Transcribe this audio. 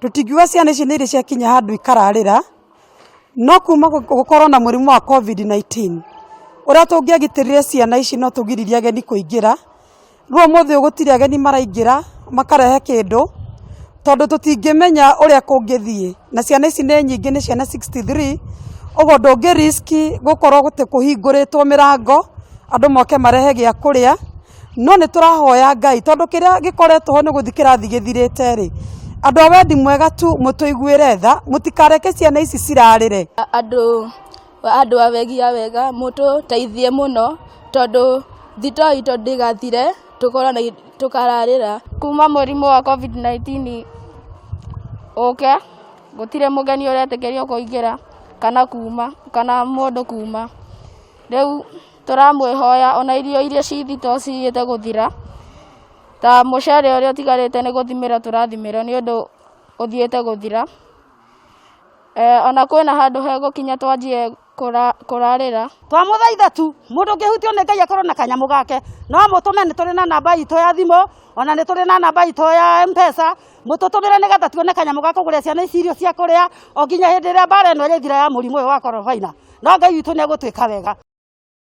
Tũtingiuga ciana ici nĩ irĩ ciakinya handũ ikararĩra, no kuma gũkorwo na mũrimũ wa COVID-19, ũrĩa tũngĩagitĩrire ciana ici no tũgiririe ageni kũingĩra. Rĩu ũmũthĩ ũyũ gũtirĩ ageni maraingĩra makarehe kĩndũ, tondũ tũtingĩmenya ũrĩa kũngĩthiĩ. Na ciana ici nĩ nyingĩ, nĩ ciana 63, ũguo ndũngĩ risk gũkorwo atĩ kũhingũrĩtwo mĩrango andũ moke marehe gĩa kũrĩa. No nĩ tũrahoya Ngai tondũ kĩrĩa gĩkoretwo ho nĩ gũthiĩ kĩrathiĩ gĩthirĩte rĩ, andũ a wendi mwega tu mũtũiguĩre tha, mũtikareke ciana ici cirarĩre. Andũ andũ a wegi a wega mũtũteithie mũno tondũ thitoo itũ ndĩgathire tũkorwo na tũkararĩra. Kuma mũrimũ wa COVID-19 ũke, gũtirĩ mũgeni ũretĩkĩrio kũingĩra kana kuma kana mũndũ kuma. Rĩu tũramwĩhoya ona irio iria ci thitoo cithiĩte gũthira, ta mũcere ũrĩa ũtigarĩte nĩ gũthimĩrwo tũrathimĩrwo nĩ ũndũ ũthiĩte gũthira. Ona kwĩna handũ hegũkinya twanjie kũrarĩra. Twamũthaitha tu mũndũ ũngĩhutio nĩ Ngai akorwo na kanyamũ gake no mũtũme, nĩ tũrĩ na namba itũ ya thimũ, ona nĩ tũrĩ na namba itũ ya M-Pesa, mũtũtũmĩre nĩgetha tuone kanyamũ ga kũgũrĩra ciana ici irio cia kũrĩa o nginya hĩndĩ ĩrĩa mbara ĩno ĩrĩthira ya mũrimũ ũyũ wa coronavirus. No Ngai witũ nĩ egũtwĩka wega.